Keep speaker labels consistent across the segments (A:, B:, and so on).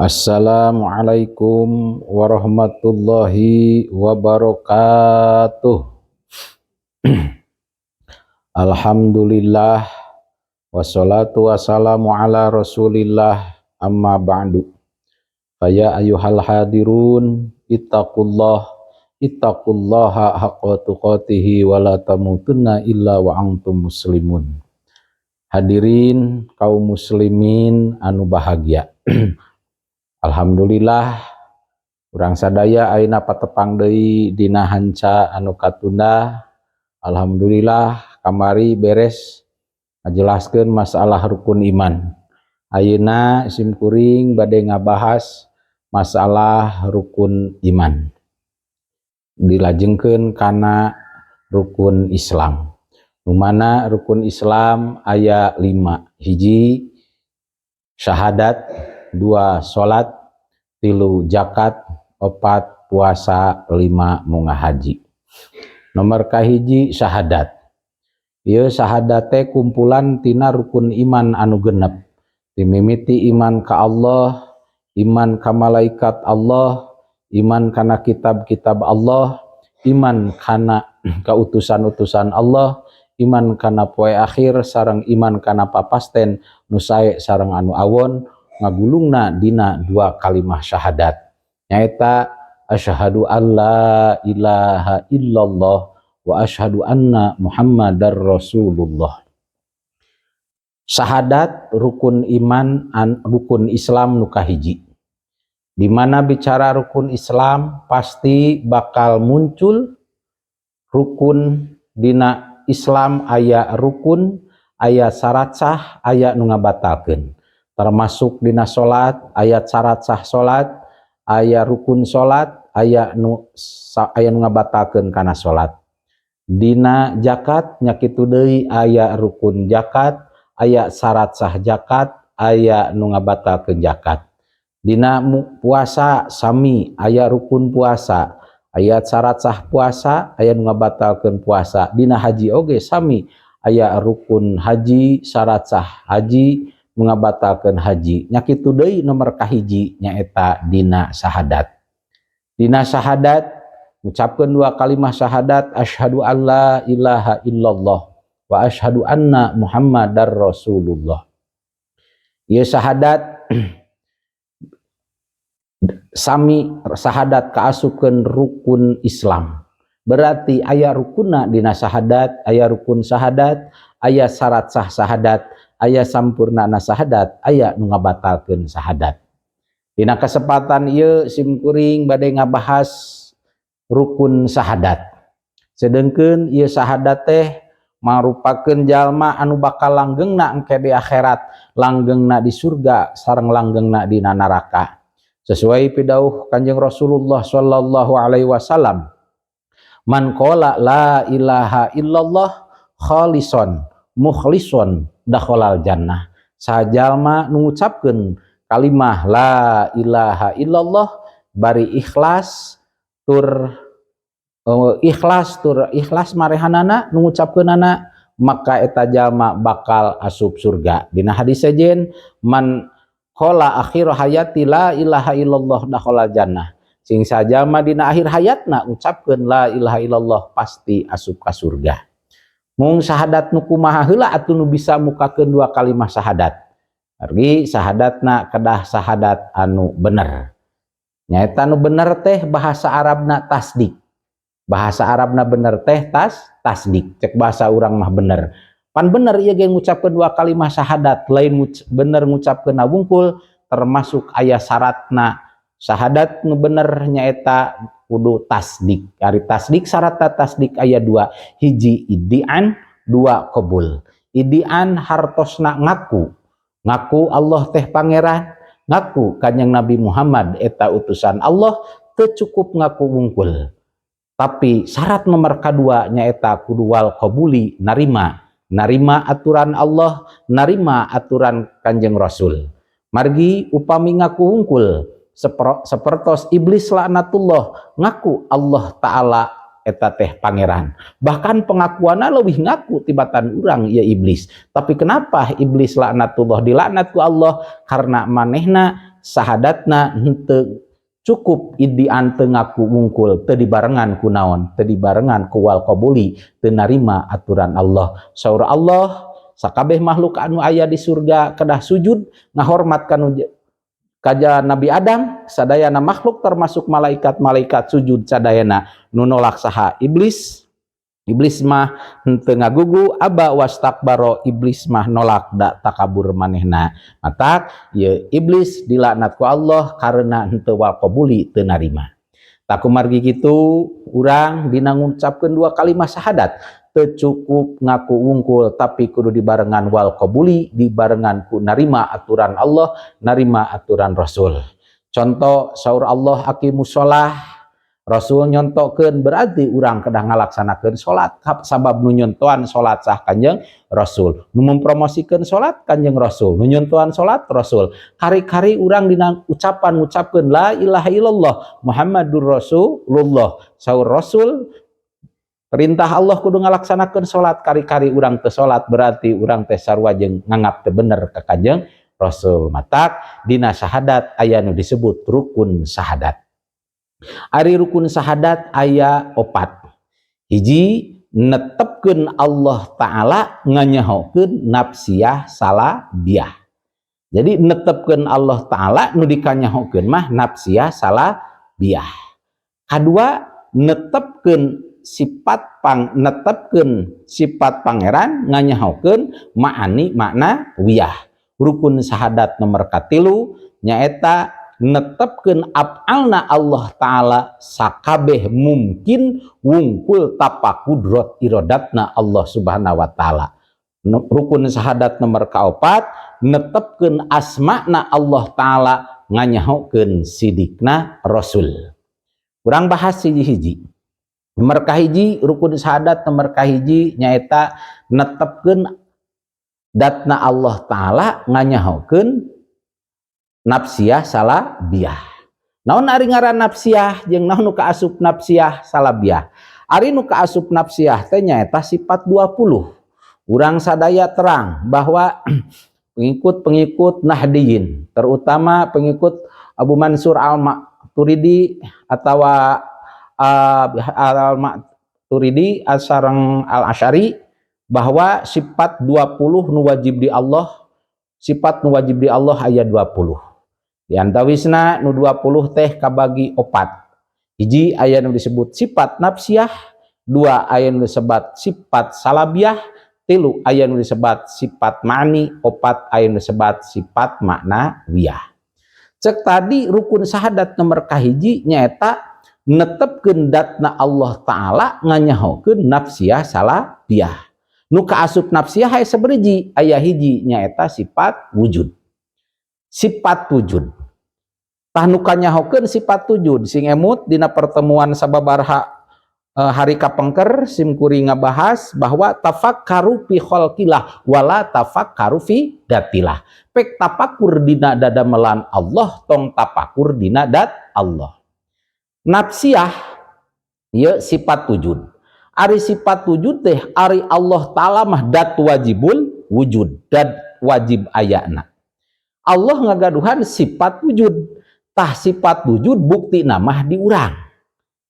A: Assalamualaikum warahmatullahi wabarakatuh. Alhamdulillah, wassalatu wassalamu ala Rasulillah, amma ba'du. Faya ayyuhal hadirun, ittaqullah, ittaqullaha haqqa tuqatihi wa la tamutunna illa wa antum muslimun. Hadirin kaum muslimin anu bahagia. Alhamdulillah, urang sadaya ayeuna patepang deui dina hanca anu katunda. Alhamdulillah, kamari beres ngajelaskeun masalah rukun iman. Ayeuna sim kuring bade ngabahas masalah rukun iman. Dilajengkeun kana rukun Islam. Nu mana rukun Islam aya 5. Hiji syahadat, dua salat, tilu zakat, opat puasa, lima munggah haji. Nomor kahiji, syahadat. Ieu syahadat teh kumpulan tina rukun iman anu genep. Dimimiti iman ka Allah, iman ka malaikat Allah, iman kana kitab-kitab Allah, iman kana kautusan-utusan Allah, iman kana poe akhir sareng iman kana papasten nu sae sareng anu awon, ngagulungna dina dua kalimah syahadat, nyaeta asyhadu alla ilaha illallah wa asyhadu anna Muhammadar Rasulullah. Syahadat rukun iman an, rukun Islam nu kahiji. Di mana bicara rukun Islam pasti bakal muncul rukun dina Islam, aya rukun, aya syarat sah, aya nu ngabatalkeun. Termasuk dina salat, aya syarat sah salat, aya rukun salat, aya nu ngabatalkeun kana salat. Dina zakat nya kitu deui, aya rukun zakat, aya syarat sah zakat, aya nu ngabatalkeun zakat. Dina puasa sami, aya rukun puasa, aya syarat sah puasa, aya nu ngabatalkeun puasa. Dina haji oge sami, aya rukun haji, syarat sah haji, ngabatalkeun haji. Nya kitu deui nomor kahiji, nyaeta dina syahadat. Dina syahadat, ngucapkeun dua kalimah syahadat, asyhadu alla ilaha illallah wa asyhadu anna Muhammadar Rasulullah. Ieu syahadat sami, syahadat kaasupkeun rukun Islam. Berarti aya rukunna dina syahadat, aya rukun syahadat, aya syarat sah syahadat, aya sampurnana syahadat, aya nu ngabatalkeun syahadat. Dina kesempatan ieu sim kuring bade ngabahas rukun syahadat. Sedengkeun ieu syahadat teh marupakeun jalma anu bakal langgengna engke di akhirat, langgengna di surga sareng langgengna di neraka. Sesuai pidauh Kanjeng Rasulullah sallallahu alaihi wasallam, man qala la ilaha illallah khalison mukhlison dakhalal jannah. Sajalma nu ngucapkeun kalimah la ilaha illallah bari ikhlas tur ikhlas tur ikhlas marehanana nu ngucapkeunana, maka eta jalma bakal asup surga. Dina hadis sejen, man qala akhir hayati la ilaha illallah dakhalal jannah. Sing sajalma dina akhir hayatna ucapkeun la ilaha illallah pasti asup ka surga. Mung syahadat nu kumaha heula atuh nu bisa mukakeun dua kalimah syahadat? Argi syahadatna kedah syahadat anu bener. Nyaeta nu bener teh bahasa Arabna tasdik. Bahasa Arabna bener teh tasdik. Cek bahasa urang mah bener. Pan bener ieu ge ngucapkeun dua kalimah syahadat, lain bener ngucapkeun wungkul, termasuk aya syaratna. Syahadat nu bener nyaeta kudu tasdik. Ari tasdik, syarat tasdik aya dua, hiji iddian, dua qabul. Iddian hartosna ngaku, ngaku Allah teh pangeran, ngaku Kanjeng Nabi Muhammad eta utusan Allah. Teu cukup ngaku wungkul, tapi syarat nomor kedua nyaeta kudu wal qabuli, narima, narima aturan Allah, narima aturan Kanjeng Rasul. Margi upami ngaku wungkul sepertos iblis laknatullah ngaku Allah Ta'ala eta teh pangeran, bahkan pengakuanna lebih ngaku tibatan urang ya iblis. Tapi kenapa iblis laknatullah dilaknat ku Allah? Karena manehna Sahadatna henteu cukup iddiaan, teu ngaku wungkul, teu dibarengan ku naon? Teu dibarengan ku wal qabuli, teu narima aturan Allah. Saur Allah, sakabeh makhluk anu aya di surga kedah sujud ngahormat kanu kaja Nabi Adam. Sadayana makhluk termasuk malaikat-malaikat sujud sadayana. Nu nolak saha? Iblis. Iblis mah henteu ngagugu, aba wastakbaro, iblis mah nolak da takabur manehna. Matak ye iblis dilaknat ku Allah karena henteu wal qabuli, teu narima. Tah, kumargi kitu urang dina ngucapkeun dua kalimat syahadat teu cukup ngaku wungkul, tapi kudu dibarengan wal qabuli, dibarengan ku narima aturan Allah, narima aturan Rasul. Contoh, saur Allah aqimus shalah, Rasul nyontokeun, berarti urang kedah ngalaksanakeun salat, sabab nu nyontoan salat sah? Kanjeng Rasul. Nu mempromosikeun salat? Kanjeng Rasul. Nu nyontoan salat? Rasul. Kari-kari urang dina ucapan ngucapkeun la ilaha illallah Muhammadur Rasulullah, saur Rasul perintah Allah kudu ngalaksanakeun salat, kari-kari urang teu salat, berarti urang teh sarua jeung nganggap teu bener ka Kanjeng Rasul. Matak dina syahadat aya nu disebut rukun syahadat. Ari rukun syahadat aya opat. Hiji, netepkeun Allah Ta'ala nganyahokeun nafsiyah salabiah. Jadi netepkeun Allah Ta'ala, nu dikanyahokeun mah nafsiyah salabiah. Kadua, netepkeun sifat pangeran nganyahokeun ma'ani makna wiyah. Rukun syahadat nomor katilu nyaeta netepkeun af'alna Allah Ta'ala sakabeh mungkin wungkul tapa kudrot irodatna Allah Subhanahu wa Ta'ala. Rukun syahadat nomor kaopat, netepkeun asma'na Allah Ta'ala nganyahokeun sidikna Rasul. Urang bahas hiji-hiji. Nomor kahiji, rukun syahadat nomor kahiji nyaeta netepkeun datna Allah Ta'ala nganyahokeun nafsiyah salabiah. Naon ari ngaran nafsiyah jeung naon nu kaasup nafsiyah salabiah? Ari nu kaasup nafsiyah teh nyaeta sifat 20. Urang sadaya terang bahwa pengikut-pengikut Nahdiyin, terutama pengikut Abu Mansur Al-Maturidi atau Al-Maturidi sareng Al-Asy'ari, bahwa sifat 20 nu wajib di Allah, sifat nu wajib di Allah aya 20. Di antawisna nu 20 teh kabagi opat. Hiji, aya nu disebut sifat nafsiyah, dua, aya nu disebut sifat salabiah, tilu, aya nu disebut sifat ma'ni, opat, aya nu disebut sifat maknawiyah. Cek tadi, rukun syahadat nomor kahiji nyaeta netepkeun datna Allah Ta'ala nganyahokeun nafsiyah salabiah. Nu kaasup nafsiyah aya saberiji? Aya hiji, nyaeta sifat wujud. Sifat wujud. Tah, nu kanyahokeun sifat wujud, sing emut dina pertemuan sababaraha hari kapengker sim kuring ngabahas bahwa tafakkaru fi khalqillah wala tafakkaru fi datillah. Pek tapakur dina dadamelan Allah, tong tapakur dina dat Allah. Nafsiyah ieu sifat wujud. Ari sifat wujud teh, ari Allah Ta'ala mah dat wajibul wujud, dat wajib ayana. Allah ngagaduhan sifat wujud. Tah, sifat wujud bukti nama di urang.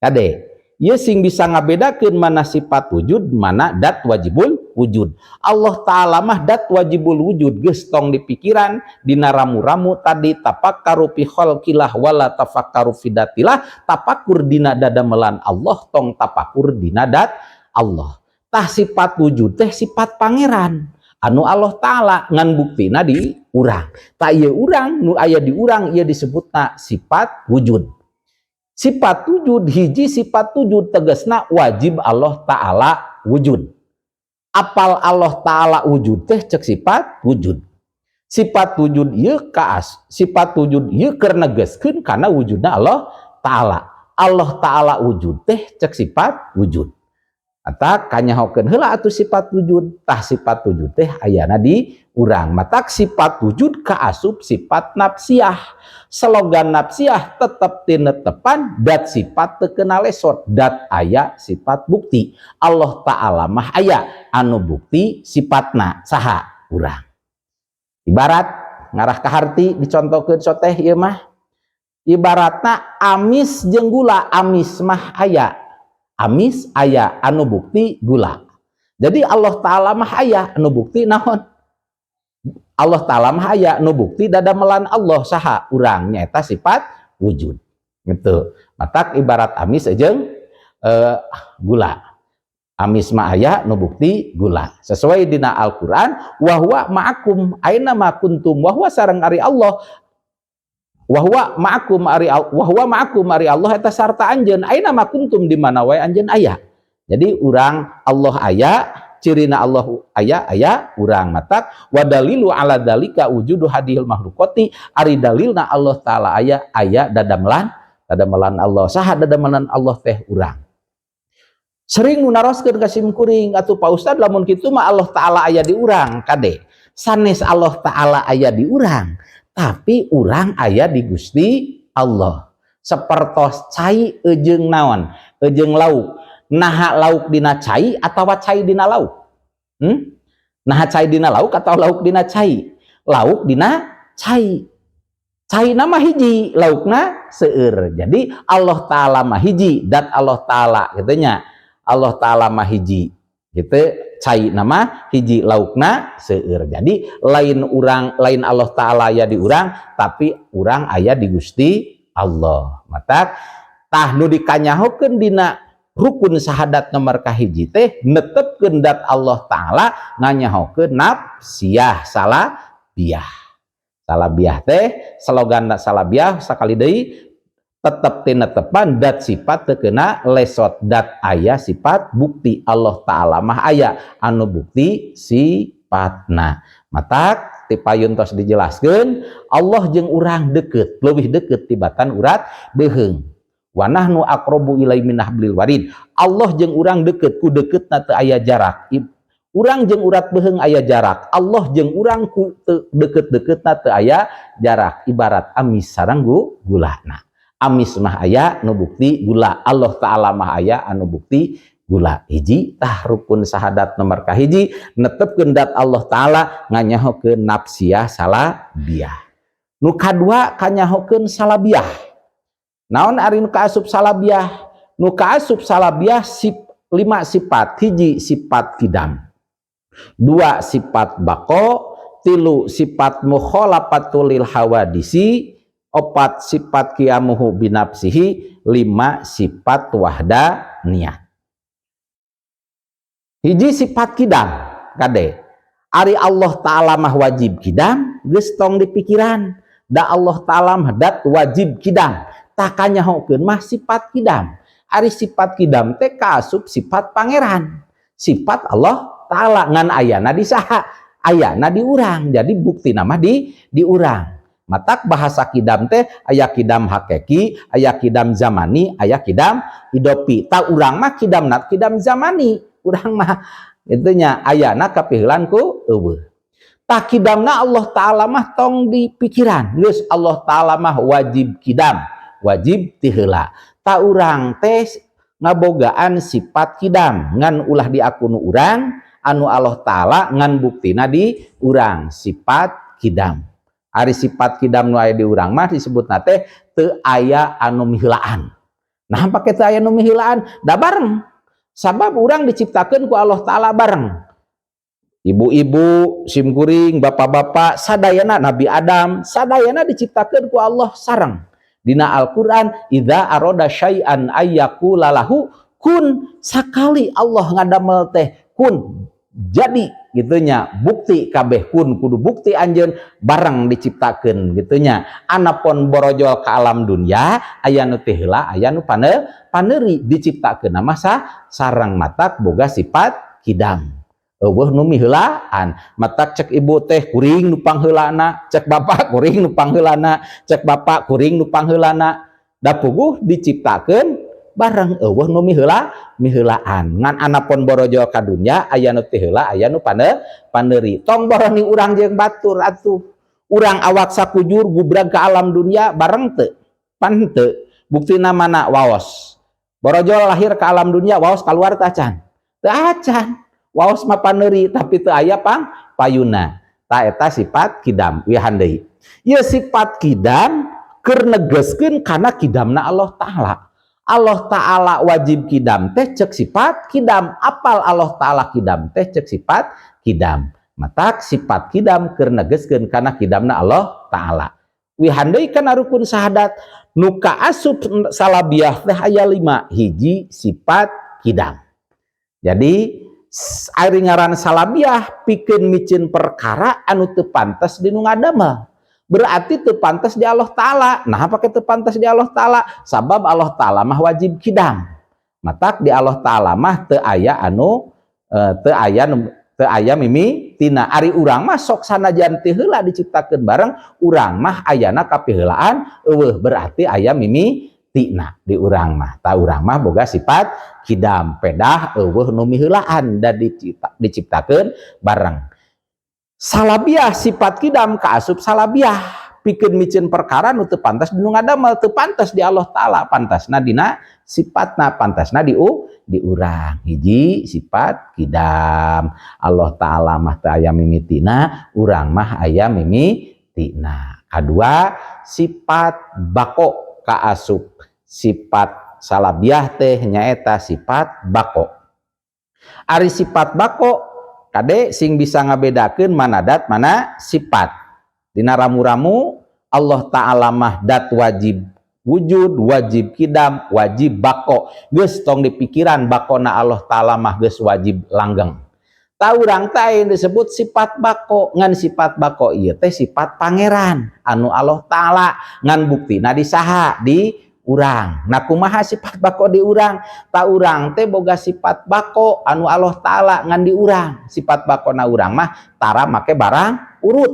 A: Kade, ieu sing bisa ngabedakeun mana sifat wujud, mana dat wajibul wujud. Allah Ta'ala mah dat wajibul wujud, geus tong di pikiran dina ramu-ramu tadi tafakkaru fi khalqillah wala tafakkaru fi datillah, tapakur dina dadamelan Allah, tong tapakur dina dat Allah. Tah, sifat wujud teh sifat pangeran anu Allah Ta'ala, ngan buktina di urang. Tah, ieu urang, nu aya di urang ieu disebutna sifat wujud. Sifat wujud hiji, sifat wujud tegasna wajib Allah Ta'ala wujud. Apal Allah Ta'ala wujud teh cek sifat wujud. Sifat wujud ieu kaas, sifat wujud ieu keur negeskeun kana wujudna Allah Ta'ala. Allah Ta'ala wujud teh cek sifat wujud. Matak kanyahokeun heula atuh sifat wujud. Tah, sifat wujud teh ayana di urang. Matak sifat wujud kaasup sifat nafsiyah. Slogan nafsiyah tetep tinetepan dat sifat teu keuna lesot, dat aya sifat bukti. Allah Ta'ala mah aya, anu bukti sifatna saha? Urang. Ibarat Ngarah ka harti dicontohkeun soteh ieu mah. Ibaratna amis jeung gula, amis mah aya. Amis aya anu bukti gula. Jadi Allah Ta'ala mah aya anu bukti naon? Allah Ta'ala mah aya nu bukti dadamelan Allah saha? Urang, nyaeta sifat wujud gitu. Matak ibarat amis jeung gula, amis mah aya nu bukti gula, sesuai dina Al-Qur'an wa huwa ma'akum aina ma kuntum. Wa huwa sareng ari Allah, wa huwa ma'akum ari, wa huwa ma'akum ari Allah eta sarta anjeun, aina ma kuntum di mana wae anjeun aya. Jadi urang Allah aya, cirina Allah aya, aya urang. Matak wa dalilu ala dalika wujudu hadhil makhlukati, ari dalilna Allah Taala aya, aya dadamelan, dadamelan Allah saha? Dadamelan Allah teh urang. Sering nu naroskeun ka sim kuring, "Atuh Pak Ustad, lamun kitu mah Allah Taala aya di urang." Kade, sanes Allah Taala aya di urang, tapi urang aya di Gusti Allah. Sapertos cai ejeng naon, ejeng lauk. Naha lauk dina cai atawa cai dina lauk? Naha cai dina lauk atau lauk dina cai? Lauk dina cai. Cai nama hiji, laukna seueur. Jadi Allah Ta'ala mah hiji, dat Allah Ta'ala gitu nya. Allah Ta'ala mah hiji gitu, cai nama hiji, laukna seueur. Jadi lain urang, lain Allah Ta'ala aya di urang, tapi urang aya di Gusti Allah. Matak tah nu dikanyahokeun dina rukun syahadat nomor kahiji teh netepkeun dat Allah Ta'ala, nganyahokeun nafsiyah salabiah. Salabiah teh slogan salabiah sakali deui tetep tinetepan dat sifat teu kena lesot, dat aya sifat bukti. Allah Ta'ala mah aya anu bukti sifatna. Matak ti payun tos dijelaskeun, Allah jeung urang deket, leuwih deket tibatan urat beuheung. Wa nahnu aqrabu ilaihi min hablil warid. Allah jeung urang deket, ku deketna teu aya jarak. Urang jeung urat beuheung aya jarak, Allah jeung urang ku deket-deketna teu aya jarak. Ibarat amis sareng gulana, amis mah aya nu bukti gula, Allah Ta'ala mah aya anu bukti gula. Hiji tah rukun syahadat nomor kahiji netepkeun dat Allah Ta'ala, nganyahokeun nafsiyah salabiah. Nu kadua kanyahokeun salabiah naon? Ari nu kaasup salabiah, nu kaasup salabiah lima sifat. Hiji sifat kidam, dua sifat bako, tilu sifat mukhalafatul lil hawadisi, opat sifat qiyamuhu binafsihi, lima sifat wahdaniyah. Hiji sifat kidam. Kade, ari Allah Ta'ala mah wajib kidam, geus tong di pikiran da Allah Ta'ala mah dat wajib kidam. Tah, kanyahokeun mah sifat kidam. Ari sifat kidam teh kaasup sifat Pangeran, sifat Allah Ta'ala, ngan ayana di saha? Ayana di urang. Jadi bukti nama di urang. Matak bahasa kidam teh aya kidam hakeki, aya kidam zamani, aya kidam idopi. Tah, urang mah kidam nat kidam zamani. Urang mah itunya ayana kapiheulan ku euweuh. Tah, kidamna Allah Ta'ala mah tong di pikiran. Geus Allah Ta'ala mah wajib kidam, wajib ti heula. Tah, urang teh ngabogaan sifat kidam, ngan ulah diaku nu urang, anu Allah Ta'ala, ngan buktina di urang sifat kidam. Ari sifat kidam nu aya di urang mah disebutna teh teu aya anu miheulaan. Nah, pake teu aya nu miheulaan? Da bareng. Sabab urang diciptakeun ku Allah Ta'ala bareng. Ibu-ibu, simkuring, bapak-bapak, sadayana Nabi Adam, sadayana diciptakeun ku Allah sareng. Dina Al-Qur'an idza arada syai'an ayyaqula lahu kun. Sakali Allah ngadamel teh kun, jadi gitunya. Bukti kabeh kun kudu bukti anjeun bareng diciptakeun gitunya. Anapon borojol ke alam dunia, aya nu teh heula, aya nu paneuri, diciptakeun mah sareng. Matak boga sifat kidam, euweuh nu miheulaan. Matak cek ibu teh kuring nu pangheulana, cek bapak kuring nu pangheulana, cek bapak kuring nu pangheulana, da puguh diciptakeun bareng, euweuh nu miheulaan. Ngan anapon borojol ka dunya, aya nu teu heula, aya nu paneuri. Tong boroni urang jeung batur atuh. Urang awak sakujur gubrag ke alam dunia bareng teu? Pan teu. Buktina mana? Waos borojol lahir ke alam dunia, waos keluar teu acan? Teu acan. Waos mah paneuri, tapi teu aya pang payuna. Tah, eta sifat kidam. Wihan deui. Ieu sifat kidam keur negeskeun kana kidamna Allah Ta'ala. Allah Ta'ala wajib kidam teh cek sifat kidam. Apal Allah Ta'ala kidam teh cek sifat kidam. Matak sifat kidam keur negeskeun kana kidamna Allah Ta'ala. Wihan deui kana rukun syahadat nu kaasup salabiah teh aya 5. Hiji, sifat kidam. Jadi ari ngaran salabiah pikeun miceun perkara anu teu pantes di nu ngadamel. Berarti teu pantes di Allah Ta'ala. Nah, pakai teu pantes di Allah Ta'ala? Sabab Allah Ta'ala mah wajib kidam. Matak di Allah Ta'ala mah teu aya anu teu aya mimitina. Ari urang mah sok sanajan teu heula diciptakeun bareng, urang mah ayana kapiheulaan euweuh, berarti aya mimitina di urang mah. Tah, urang mah boga sifat kidam, pedah euweuh nu miheulaan da diciptakeun bareng. Salabiah sifat kidam kaasup salabiah pikeun miceun perkara nu teu pantas di nu ngadamel, teu pantas di Allah Ta'ala, pantasna dina sifatna, pantasna di urang. Hiji, sifat kidam, Allah Ta'ala mah teu aya mimitina, urang mah aya mimitina. Kadua, sifat bako. Kaasup sifat salabiah teh nyaeta sifat bako. Ari sifat bako, kade sing bisa ngabedakeun mana dat, mana sifat. Dina ramu-ramu, Allah Ta'ala mah dat wajib wujud, wajib kidam, wajib bako. Geus tong dipikiran, bakona Allah Ta'ala mah geus wajib langgeng. Tah, urang teh disebut sifat bako, ngan sifat bako ieu teh sifat pangeran anu Allah Ta'ala, ngan buktina di saha? Di urang. Nah, kumaha sifat bako di urang? Tah, urang teh boga sifat bako anu Allah Ta'ala, ngan di urang. Sifat bako na urang mah tara make barang urut.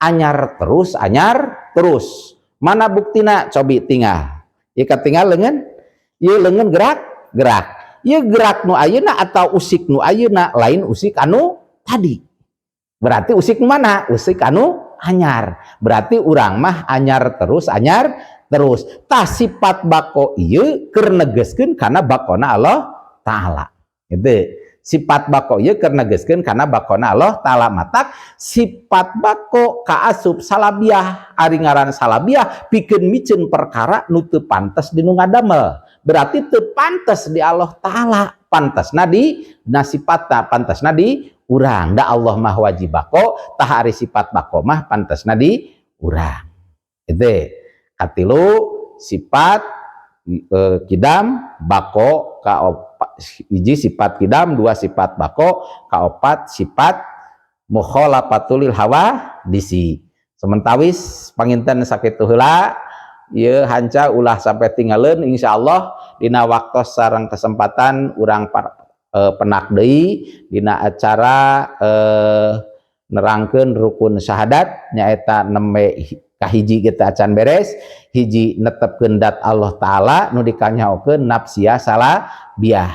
A: Anyar terus, anyar terus. Mana buktina? Cobi tinggal. Ieu katinggal leungeun, ieu leungeun gerak, gerak. Ieu gerak nu ayeuna atau usik nu ayeuna lain usik anu tadi. Berarti usik mana? Usik anu anyar. Berarti urang mah anyar terus, anyar terus. Tah, sifat bako ieu keur negeskeun kana bakona Allah Ta'ala. Gitu. Sifat bako ieu keur negeskeun kana bakona Allah Ta'ala. Matak sifat bako kaasup salabiah. Ari ngaran salabiah pikeun miceun perkara nu teu pantes di nu ngadamel. Berarti teu pantes di Allah Ta'ala, pantasna di na sifatna, pantasna di urang. Da Allah mah wajib bako, tah ari sifat bako mah pantasna di urang. Itu. Katilu, sifat kidam, bako, kaopat. Hiji sifat kidam, dua sifat bako, kaopat sifat mukhalafatul lil hawadisi. Sementawis panginten sakitu heula ieu hanca, ulah sampai tinggalin. Insyaallah dina waktos sareng kesempatan urang penak deui dina acara nerangkeun rukun syahadat, nyaeta nembe kahiji kita acan beres. Hiji, netepkeun dat Allah Ta'ala nu dikanyahokeun nafsiyah salabiah.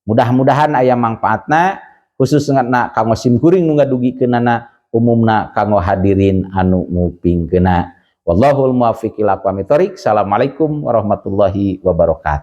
A: Mudah-mudahan aya mangfaatna, khusus na kanggo sim kuring nu ngadugikeunana, umumna kanggo hadirin anu ngupingkeuna. Wallahul muwaffiq ila aqwamit thoriq. Assalamualaikum warahmatullahi wabarakatuh.